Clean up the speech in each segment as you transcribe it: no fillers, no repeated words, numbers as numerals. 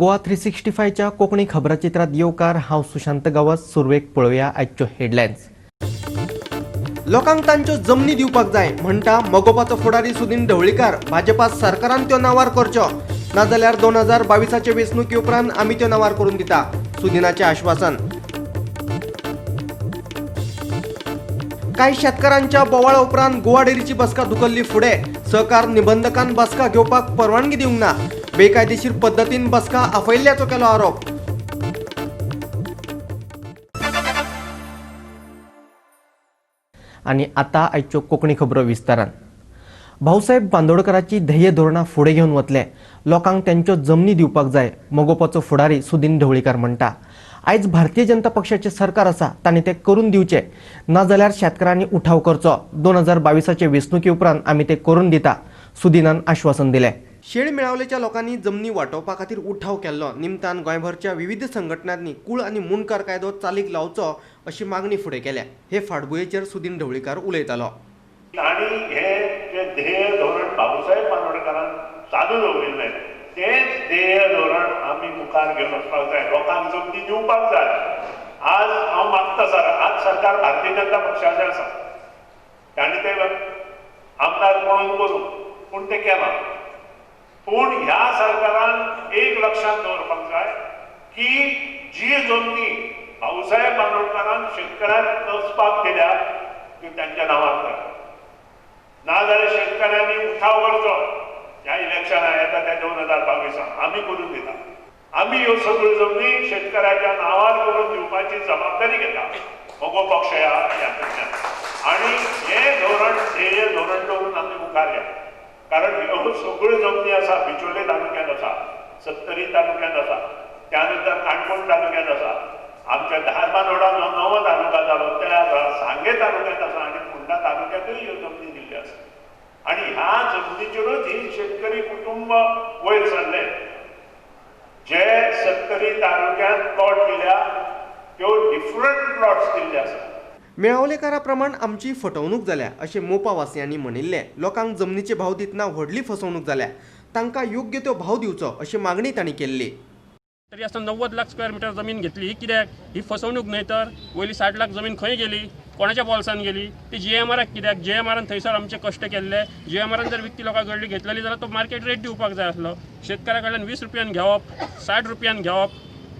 गोवा 365च्या कोंकणी खबराचित्रांत येवकार. हांव सुशांत गांवस. सुरवेक पळोवया आयच्यो हेडलायन्स. लोकांक तांच्यो जमनी दिवपाक जाय म्हणटा मगोपाचो फुडारी सुदीन ढवळीकार. भाजपा सरकारान त्यो नांवार करच्यो, नाजाल्यार 2022आचे वेंचणुके उपरांत आमी त्यो नांवार करून दिता, सुदिनाचें आश्वासन. कांय शेतकारांच्या बोवाळा उपरांत गोवा डेअरीची बसका धुकल्ली फुडें. सहकार निबंधकान बसका घेवपाक परवानगी दिवंक ना. बेकायदेशीर पद्दतीन बसका आपयिल्ल्याचो केलो आरोप. आनी आतां आयच्यो कोंकणी खबरो विस्तारान. भाऊसाहेब बांदोडकराची ध्येय धोरणां फुडें घेवन वतले. लोकांक तेंच्यो जमनी दिवपाक जाय, मगोपाचो फुडारी सुदीन ढवळीकार म्हणटा. आयज भारतीय जनता पक्षाचें सरकार आसा, तांणी तें करून दिवचें, नाजाल्यार शेतकारांनी उठाव करचो. 2022आचे वेंचणुके उपरांत आमी तें करून दिता, सुदिनान आश्वासन दिलें. शेळ मेळावलेच्या लोकांनी जमनी वाटोवपा खातीर उठाव केल्लो. निमतान गोंयभरच्या विविध संघटनांनी कूळ आनी मुंडकार कायदो चालीक लावचो अशी मागणी फुडें केल्या. हे फाटभुंयेचेर सुदीन ढवळीकार उलयतालो. आनी हे जे ध्येय धोरण बाबूसाहेब बांदोडकारान चालू दवरिल्लें, तेच ध्येय धोरण आमी मुखार घेवन वचपाक जाय. लोकांक जमनी दिवपाक जाय. आज हांव मागता सर, आज सरकार भारतीय जनता पक्षाचें आसा, तांणी ते आमदार पळोवन करूं, पूण तें केलां. पूण ह्या सरकारान एक लक्षांत दवरपाक जाय की जी जमनी भाऊसाहेब बांदोडकारान शेतकऱ्यांक कसपाक दिल्या त्यो तांच्या नांवार कर, नाजाल्यार शेतकऱ्यांनी उठाव करचो. ह्या इलेक्शनाक येता त्या 2022 आमी करून दिता. आमी ह्यो सगळ्यो जमनी शेतकऱ्याच्या नांवार करून दिवपाची जबाबदारी घेता मगो पक्ष ह्या कडल्यान. आनी हें धोरण, ध्येय धोरण दवरून आमी मुखार या. कारण ह्यो सगळ्यो जमनी आसा, बिचोले तालुक्यांत आसा, सत्तरी तालुक्यांत आसा, त्यानंतर काणकोण तालुक्यांत आसा, आमच्या धारबांदोडा जो नवो तालुका जालो त्या सांगे तालुक्यांत आसा आनी फोंडा तालुक्यांतूय ह्यो जमनी दिल्ल्यो आसा. आनी ह्या जमनीचेरूच ही शेतकरी कुटुंब वयर सरलें. जे सत्तरी तालुक्यांत प्लॉट दिल्या त्यो डिफरंट प्लॉट्स दिल्ले आसा. मेळावलेकारा प्रमाण आमची फटवणूक जाल्या अशें मोपा वासियांनी म्हणिल्लें. लोकांक जमनीचे भाव दितना व्हडली फसवणूक जाल्या, तांकां योग्य तो भाव दिवचो अशी मागणी तांणी केल्ली. तरी आसतना 90 लाख स्क्वेअर मिटर जमीन घेतली ही कित्याक? ही फसवणूक न्हय तर? वयली 60 लाख जमीन खंय गेली? कोणाच्या बोल्सान गेली ती? जीएमआराक कित्याक? जीएमआरान थंयसर आमचे कश्ट केल्ले. जीएमआरान जर विकती लोकां कडली घेतलेली जाल्यार तो मार्केट रेट दिवपाक जाय आसलो. शेतकऱ्या कडल्यान 20 रुपयान घेवप, 60 रुपयान घेवप,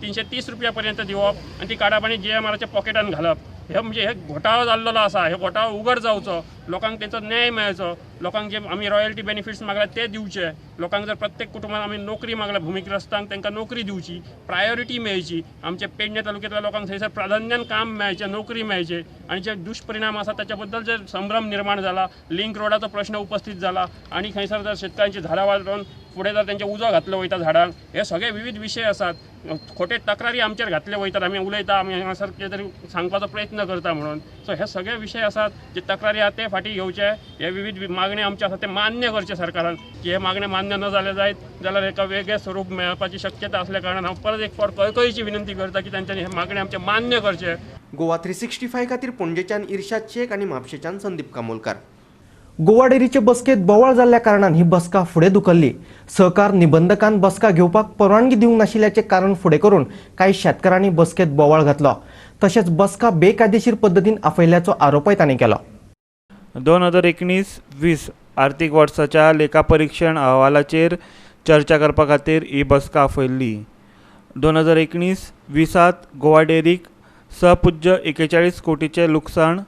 330 रुपया पर्यंत दिवप आनी ती काडप आनी जीएमआराच्या पॉकेटान घालप, हे म्हणजे हे घोटाळो जाल्लो आसा. हे घोटाळो उगड जावचो, लोकांक तेंचो न्याय मेळचो. लोकांक जे आमी रॉयल्टी बेनिफिट्स मागल्या ते दिवचे. लोकांक जर प्रत्येक कुटुंबान आमी नोकरी मागल्या, भुमिग्रस्तांक तांकां नोकरी दिवची, प्रायोरिटी मेळची. आमच्या पेडणे तालुक्यांतल्या लोकांक थंयसर प्राधान्यान काम मेळचें, नोकरी मेळचे. आनी जे दुश्परिणाम आसा ताच्या बद्दल जे संभ्रम निर्माण जाला, लिंक रोडाचो प्रश्न उपस्थित जाला आनी खंयसर जर शेतकारांची झाडां वाडोवन फुडें जर तेंचे उजो घातलो वयता झाडांक, हे सगळे विविध विशय आसात. खोटे तक्रारी आमचेर घातले वयतात. आमी उलयता, आमी हांगासर कितें तरी सांगपाचो प्रयत्न करता म्हणून. सो हे सगळे विशय आसात, जे तक्रारी आसात ते फाटीं घेवचे. हे विविध मागणे आमचे आसात ते मान्य करचे सरकारान. की हे मागणे मान्य न जाले जायत जाल्यार एका वेगळें स्वरूप मेळपाची शक्यता आसल्या कारणान हांव परत एक फावट कळकळीची विनंती करता की तांच्यांनी हे मागणे आमचे मान्य करचे. गोवा 365 खातीर पणजेच्यान इर्शाद शेख आनी म्हापशेच्यान संदीप कामोलकार. गोवा डेअरीचे बसकेत बोवाळ जाल्ल्या कारणान ही बसका फुडें धुकल्ली. सहकार निबंधकान बसका घेवपाक परवानगी दिवंक नाशिल्ल्याचें कारण फुडें करून कांय शेतकारांनी बसकेत बोवाळ घातलो. तशेंच बसका बेकायदेशीर पद्दतीन आपयिल्ल्याचो आरोपय तांणी केलो. 2019-20 आर्थीक वर्साच्या लेखा परिक्षण अहवालाचेर चर्चा करपा खातीर ही बसका आपयल्ली. 2019-20 गोवा डेअरीक 6.41 कोटीचें लुकसाण.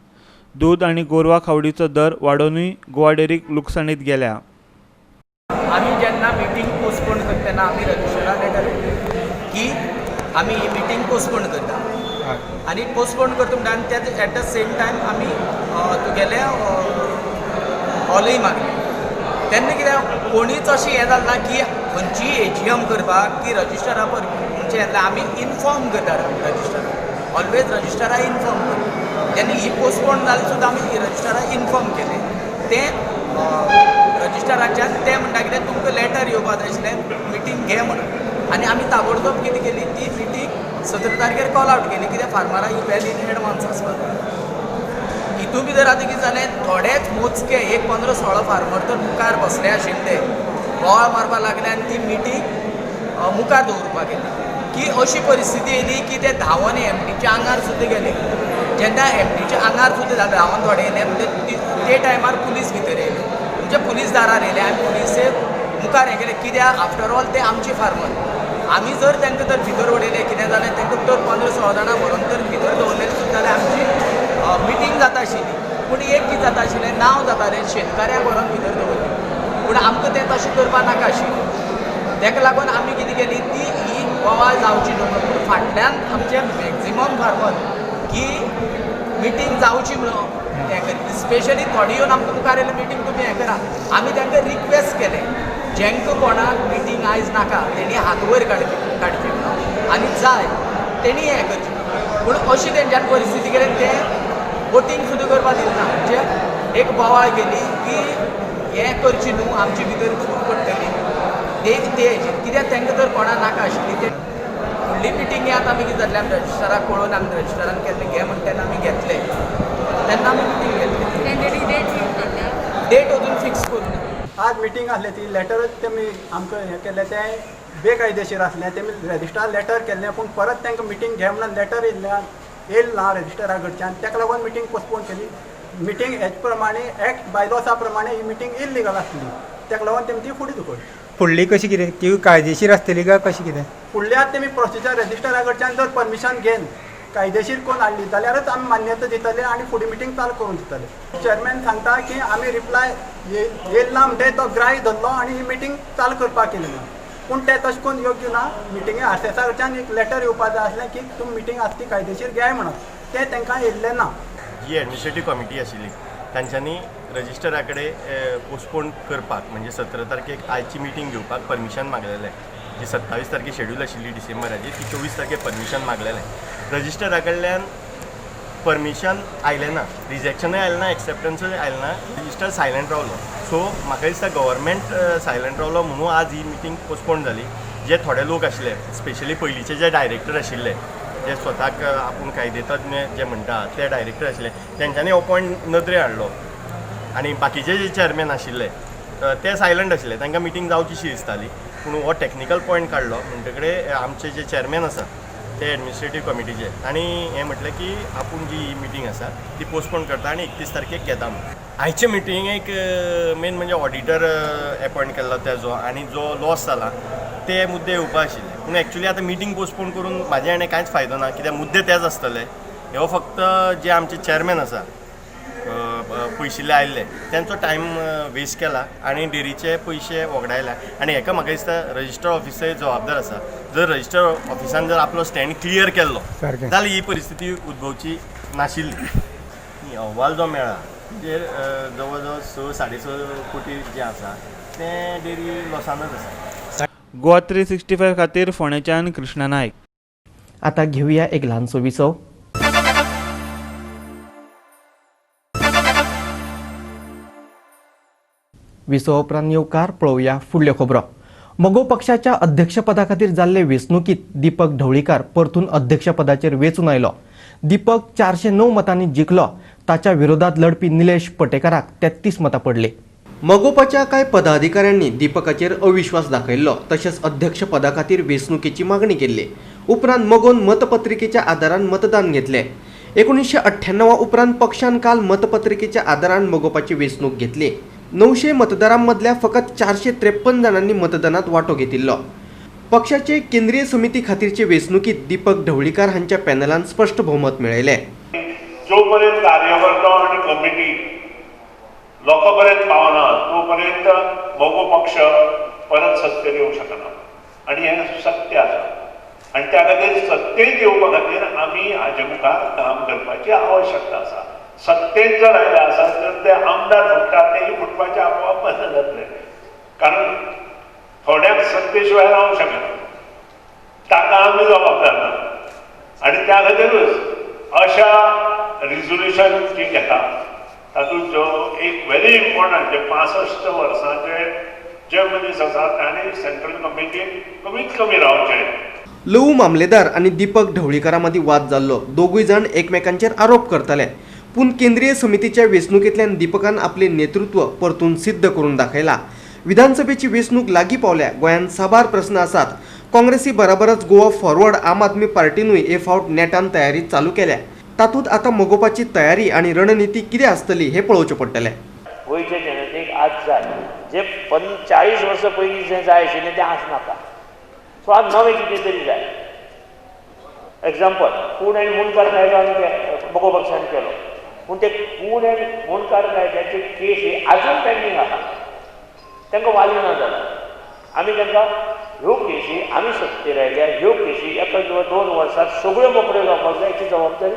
दूद आनी गोरवां खावडीचो दर वाडोवनूय गोवा डेअरीक लुकसाणीत गेल्या. आमी जेन्ना मिटींग पोस्टपोन करता तेन्ना आमी रजिस्टराक लेटर की आमी ही मिटींग पोस्टपोन करता आनी पोस्टपोन करता म्हणटा आनी त्याच एट the same time आमी तुगेले हॉलूय मागले. तेन्ना कितें कोणीच अशें हें जालें ना की खंयचीय एजीएम करपाक की रजिस्टरा म्हणजे येतलें. आमी इनफॉर्म करता रजिस्टराक, ऑलवेज रजिस्टराक इनफॉर्म करता. तेन्ना ही पोस्टपोन जाली सुद्दां आमी रजिस्टराक इनफॉर्म केलें. तें रजिस्टराच्यान तें म्हणटा कितें तुमकां लेटर येवपा जाय आशिल्लें मिटींग घे म्हणून. आनी आमी ताबडतोब कितें केली ती मिटींग 17 तारखेर कॉल आवट केली. कित्याक फार्मराक ही वेल इन एडवान्स आसपाक जाय. हितून भितर आतां कितें जालें, थोडेच मोजके एक 15-16 फार्मर तर मुखार बसले आशिल्ले, बोवाळ मारपाक लागले आनी ती मिटींग मुखार दवरपाक येता की अशी परिस्थिती येयली की ते धांवन एमडीच्या आंगार सुद्दां गेले. जेन्ना एमडीच्या आंगार सुद्दां धांवन थोडे येयले म्हणजे ते टायमार पुलीस भितर येयले, म्हणजे पुलीस दारार येयले आनी पुलिसे मुखार हें केलें कित्याक आफ्टर ऑल ते आमचे फार्मर. आमी जर तांकां जर भितर उडयलें कितें जालें तांकां तर 15-16 जाणां व्हरून तर भितर दवरलें सुद्दां जाल्यार आमची मिटींग जाता आशिल्ली. पूण एक कितें जाता आशिल्लें नांव जातालें शेतकाऱ्यांक व्हरून भितर दवरलें, पूण आमकां तें तशें करपाक नाका आशिल्लें. ताका लागून आमी कितें केली ती ही बोवाळ जावची न्हू म्हणून फाटल्यान आमचे मॅक्झिमम फार्मर की मिटींग जावची म्हणून हें करी. स्पेशली थोडी येवन आमकां मुखार येयले मिटींग तुमी हें करा. आमी तांकां रिक्वेस्ट केलें जेंकां कोणाक मिटींग आयज नाका तेणी हात वयर काडची म्हणून आनी जाय तेणी हें करचें. पूण अशी तेंच्यान परिस्थिती केली तें वोटींग सुद्दां करपाक दिलें ना. म्हणजे एक बोवाळ केली की हें करचें न्हू आमचे भितर फूट पडटली ते हेजेर कित्याक तांकां जर कोणाक नाका आशिल्ली ते फुडली मिटींग आतां आमी कितें जातलें आमी रजिस्टराक कळोवन आमी रजिस्टरान केल्लें घे म्हणटा तेन्ना आमी घेतलें तेन्ना आमी मिटींग घेतली. डेट अजून फिक्स करूं ना. आज मिटींग आसलें ती लेटरच तेमी आमकां हें केल्लें तें बेकायदेशीर आसलें. तेमी रजिस्ट्रार लेटर केल्लें पूण परत तांकां मिटींग घे म्हणून लेटर येयलें ना रजिस्ट्रारा कडच्यान, ताका लागून मिटींग पोस्टपोन केली. मिटींग हेच प्रमाणे एक्ट बायलॉसा प्रमाणे ही मिटींग इल्लिगल आसली, ताका लागून तेमी ती फुडें धुकल्ली. फुडली कशी कितें ती कायदेशीर आसतली काय कशी कितें? फुडली आतां तेमी प्रोसिजर रजिस्ट्रारा कडच्यान जर परमिशन घेवन कायदेशीर कोण हाडली जाल्यारच आमी मान्यता दितले आनी फुडें मिटींग चालू करून दितले. चेअरमॅन सांगता की आमी रिप्लाय येयल ना म्हणटे तो ग्राह्य धरलो आनी ही मिटींग चालू करपाक केली ना, पूण तें तशें करून योग्य ना. मिटिंगे आर.एस.एसा कडच्यान एक लेटर येवपाक जाय आसलें की तुमी मिटींग आसा ती कायदेशीर घेयाय म्हणून, तें तांकां येयल्लें ना. जी एडमिनिस्ट्रेटीव कमिटी आशिल्ली तांच्यांनी रजिस्टरा कडेन पोस्टपोन करपाक म्हणजे 17 तारखेक आयची मिटींग घेवपाक परमिशन मागलेलें. जी 27 तारखे शेड्यूल आशिल्ली डिसेंबराची ती 24 तारखेक परमिशन मागलेलें. रजिस्टरा कडल्यान परमिशन आयलें ना, रिजेक्शनय आयलें ना, एक्सेप्टन्सूय आयलें ना, रजिस्टर सायलंट रावलो. सो म्हाका दिसता गव्हर्मेंट सायलंट रावलो म्हणून आज ही मिटींग पोस्टपोन जाली. जे थोडे लोक आशिल्ले स्पेशली पयलींचे जे डायरेक्टर आशिल्ले जे स्वताक आपूण कायदेतज्ञ जे म्हणटा ते डायरेक्टर आशिल्ले तेंच्यांनी हो पॉयंट नदरे हाडलो आनी बाकीचे जे चेअरमॅन आशिल्ले ते सायलंट आशिल्ले, तांकां मिटींग जावचीशी दिसताली. पूण हो टॅक्निकल पॉयंट काडलो म्हणटकडे आमचे जे चेअरमॅन आसा ते एडमिनिस्ट्रेटीव कमिटीचे तांणी हें म्हटलें की आपूण जी ही मिटींग आसा ती पोस्टपोन करता आनी 31 तारखेक घेता म्हणून. आयचे मिटिंगेक मेन म्हणजे ऑडिटर एपॉयंट केल्लो तेजो आनी जो लॉस जाला ते मुद्दे येवपा आशिल्ले. पूण एक्चुली आतां मिटींग पोस्टपोन करून म्हाजे हाणें कांयच फायदो ना कित्याक मुद्दे तेच आसतले. हो फक्त जे आमचे चेअरमॅन आसा पयशिल्ले आयिल्ले तेंचो टायम वेस्ट केला आनी डेरीचे पयशे वगडायले. आनी हेका म्हाका दिसता रजिस्टर ऑफिसय जबाबदार आसा. जर रजिस्टर ऑफिसान जर आपलो स्टँड क्लियर केल्लो जाल्यार ही परिस्थिती उद्भवची नाशिल्ली. अहवाल जो मेळ्ळा तेजेर जवळ जवळ 6 साडे 6 कोटी जे आसा तें डेरी लॉसानच आसा. गोवा 365 खातीर फोंडेच्यान कृष्णा नायक. आतां घेवया एक ल्हानसो विसव. विसवा उपरांत येवकार पळोवया फुडल्यो खबरो. मगो पक्षाच्या अध्यक्षपदा खातीर जाल्ले वेंचणुकीत दीपक ढवळीकार परतून अध्यक्षपदाचेर वेंचून आयलो. दीपक 409 मतांनी जिखलो. ताच्या विरोधात लढपी निलेश पटेकाराक 33 मतां पडली. मगोपाच्या कांय पदाधिकाऱ्यांनी दीपकाचेर अविश्वास दाखयल्लो तशेंच अध्यक्षपदा खातीर वेंचणुकेची मागणी केल्ली. उपरांत मगोन मतपत्रिकेच्या आदारान मतदान घेतलें. 1998 उपरांत पक्षान काल मतपत्रिकेच्या आदारान मगोपाची वेंचणूक घेतली. 900 मतदारांमदल्या फकत 453 जाणांनी मतदानात वांटो घेतिल्लो. पक्षाचे केंद्रीय समिती खातीरचे वेंचणुकीत दीपक ढवळीकार हांच्या पॅनलान स्पश्ट भोवमत मेळयलें. जोपर्यंत कार्यकर्तो आनी कमिटी लोकां पर्यंत पावना तोपर्यंत मगो पक्ष परत सत्तेर येवंक शकना आनी हें सत्य आसा. आनी त्या खातीर सत्तेंत येवपा खातीर आमी हाजे मुखार काम करपाची आवश्यकता आसा. सत्तेंत जर आयले आसत तर ते आमदार फुट्टात तेय फुटपाचे आपोआप बंद जातले, कारण थोड्यांक सत्ते शिवाय रावंक शकना, ताका आमी जबाबदार ना. आनी त्या खातीरूच अशा रिजोल्युशन जी घेता तातूंत जो एक व्हेरी इम्पॉर्टंट जे 65 वर्सांचे जे मनीस आसा तांणी सेंट्रल कमिटीन कमीत कमी रावचें. लवू मामलेदार आनी दीपक ढवळीकारा मदीं वाद जाल्लो. दोगूय जाण एकमेकांचेर आरोप करताले. पूण केंद्रीय समितीच्या वेंचणुकेंतल्यान दीपकान आपलें नेतृत्व परतून सिद्ध करून दाखयलां. विधानसभेची वेंचणूक लागीं पावल्या. गोंयांत साबार प्रस्न आसात. काँग्रेसी बराबरच गोवा फॉरवर्ड आम आदमी पार्टीनूय हे फावट नेटान तयारी चालू केल्या. तातूंत आतां मगोपाची तयारी आनी रणनिती कितें आसतली हें पळोवचें पडटलें. गोंयचे जनतेक आज जाय जे 40 वर्सां पयलीं जें जाय आशिल्लें तें आज नाका. सो आज नवें कितें तरी जाय. एग्जाम्पल, पूण आनी मुंडकार कायदो आमी मगो पक्षान केलो, पूण ते पूण आनी मुंडकार कायद्याची केस ही आजून पेंडींग आसा, तांकां वाली ना जाला. आमी तांकां ह्यो केसी आमी सत्तेर आयल्या ह्यो केसी एका किंवा 2 वर्सांत सगळ्यो मोकळ्यो जावपाक जाय हाची जबाबदारी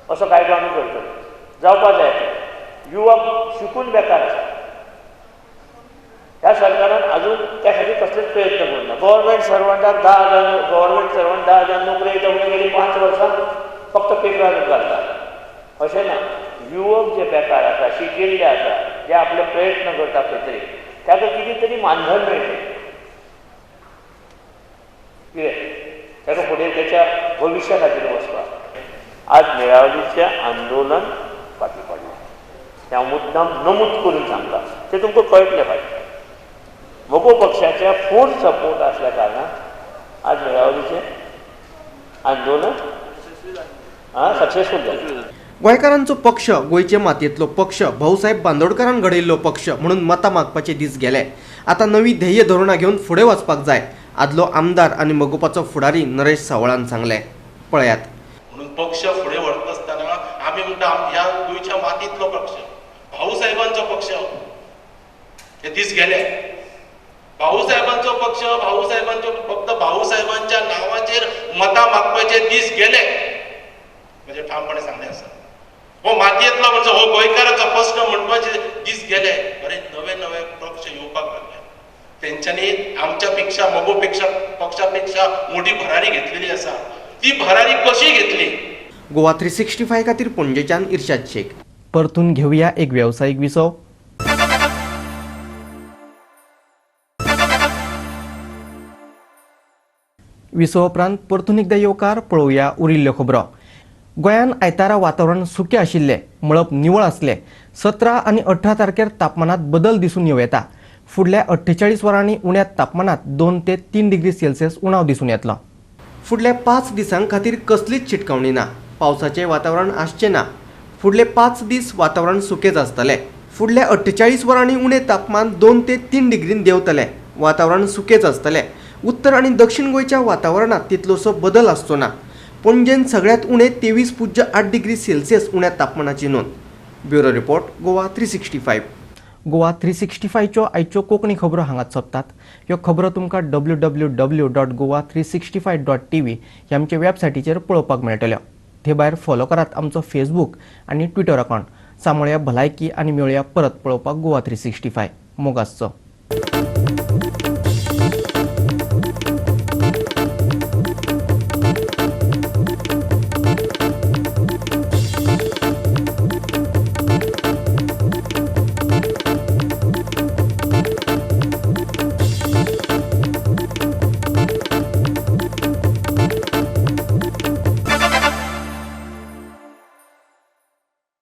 असो कायदो आमी करतले. जावपाक जाय. युवक शिकून बेकार आसा, ह्या सरकारान अजून त्या खातीर कसलेच प्रयत्न करूंक ना. गव्हर्मेंट सर्वंटाक 10,000 गव्हर्मेंट सर्वंट 10,000 नोकरी येता म्हणून गेली 5 वर्सां फक्त पेपरार घालता, अशें ना. युवक जे बेकार आसा, शिकिल्ले आसा, जे आपले प्रयत्न करता खंय तरी, ताका कितें तरी मानधन मेळचें, कितें ताका फुडें तेच्या भविश्या खातीर वचपाक. आज मेळावलीचें आंदोलन फाटीं पडलें हें हांव मुद्दाम नमूद करून सांगता, तें तुमकां कळटलें फाटीं. मगो पक्षाच्या फूल सपोर्ट आसल्या कारणान आज मेळावलीचें आंदोलन सक्सेसफूल जालें. गोंयकारांचो पक्ष, गोंयचे मातयेंतलो पक्ष, भाऊसाहेब बांदोडकरान घडयल्लो पक्ष म्हणून मतां मागपाचे दीस गेले. आतां नवी ध्येय धोरणां घेवन फुडें वचपाक जाय, आदलो आमदार आनी मगोपाचो फुडारी नरेश सावळान सांगलें. पळयात. म्हणून पक्ष फुडें व्हरता आसतना आमी म्हणटा ह्या गोंयच्या मातयेंतलो पक्ष, भाऊसाहेबांचो पक्ष, हे दीस गेले. भाऊसाहेबांचो पक्ष, भाऊसाहेबांचो फक्त भाऊसाहेबांच्या नावाचेर मतां मागपाचे दीस गेले, म्हणजे ठामपणे सांगलें आसा. हो मातयेंतलो म्हणजे हो गोंयकाराचो प्रश्न म्हणपाचे दीस गेले. बरे नवे नवे पक्ष येवपाक लागले, तेंच्यांनी आमच्या पेक्षा मगो पेक्षा पक्षा पेक्षा मोठी भरारी घेतलेली आसा. ती भरारी कशी घेतली? गोवा 365 खातीर पणजेच्यान इर्शाद शेख. परतून घेवया एक वेवसायीक विसव. विसव उपरांत परतून एकदा येवकार. पळोवया उरिल्ल्यो खबरो. गोंयांत आयतारा वातावरण सुकें आशिल्लें, मळब निवळ आसलें. 17 आनी 18 तारखेर तापमानांत बदल दिसून येवं येता. फुडल्या 48 वरांनी उण्या तापमानांत 2 ते 3 डिग्री सेल्सियस उणाव दिसून येतलो. फुडल्या 5 दिसां खातीर कसलीच शिटकावणी ना. पावसाचें वातावरण आसचें ना. फुडले 5 दीस वातावरण सुकेंच आसतलें. फुडल्या 48 वरांनी उणें तापमान 2 ते 3 डिग्रीन देंवतलें. वातावरण सुकेंच आसतलें. उत्तर आनी दक्षिण गोंयच्या वातावरणांत तितलोसो बदल आसचो ना. पणजेन सगळ्यांत उणें 23.8 डिग्री सेल्सियस उण्या तापमानाची नोंद. Bureau report, Goa 365. Goa 365च्यो आयच्यो कोंकणी खबरो हांगाच सोंपतात. ह्यो खबरो तुमकां www.goa365.tv ह्या आमच्या वेबसायटीचेर पळोवपाक मेळटल्यो. ते भायर फॉलो करात आमचो फेसबूक आनी ट्विटर अकावंट. सांबाळया भलायकी आनी मेळया परत पळोवपाक गोवा 365. मोग आसचो.